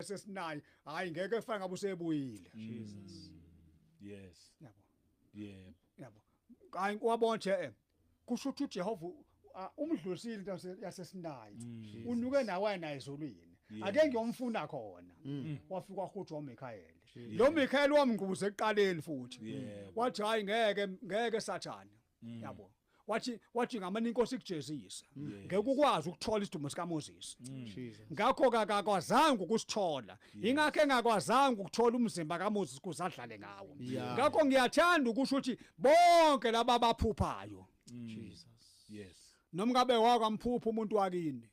sesinayi, hayi ngeke efana ngabe usebuyile. Jesus. Yes. Yabo. Yebo. Yabo. Hayi wabona nje kusho ukuthi uJehova umdlulisile into yaseSinayi. Unuke nawe naye ezulwini. Ake ngiyomfuna khona. Wafika wahujwa uMichael. Lo Michael wamngqubuza ekuqaleni futhi. Wathi hayi ngeke ngeke Sathane. Yabo. Wathi ngamane inkosi ikujezisa. Ngeke ukwazi ukuthola isidumo sika Moses. Ngakho akakwazanga ukusithola. Ingakho engakwazanga ukuthola umzimba kaMoses kuzadlale ngawo. Ngakho ngiyathanda ukusho ukuthi bonke laba abaphuphayo. Jesus. Yes. Noma ngabe wakwamphupha umuntu wakini.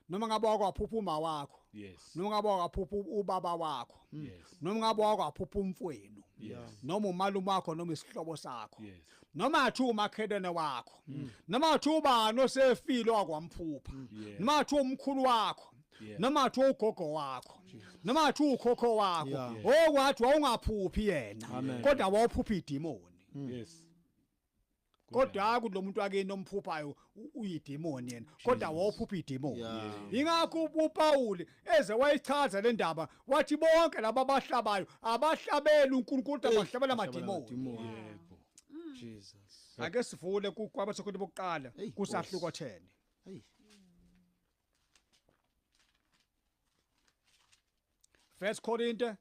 Noma ngabe wakwaphupha uma wakho. Yes. Noma ngabe wakwaphupha ubaba wakho. Yes. Noma ngabe wakwaphupha umfwenu. Yes. Noma umalume wakho noma isihlobo sakho. Yes. Noma athi umakhelwane wakho. Noma athi ubani osefile wakwamphupha. Noma athi umkhulu wakho. Noma athi ugogo wakho. Noma athi ukhokho wakho. Okwathi wawungaphuphi yena. Kodwa wawuphupha idemoni. Yes. Kodwa akuthi lo muntu wakini omphuphayo uyidemoni yena, kodwa wawuphupha idemoni. Ingakho uPaul eze wayichaza le ndaba, wathi bonke laba abahlabayo abahlabeli uNkulunkulu, abahlabela amademoni. Yebo. Jesus. Ake sivule kwabasekhonto bokuqala kusahluko 10. Hey. First Corinthians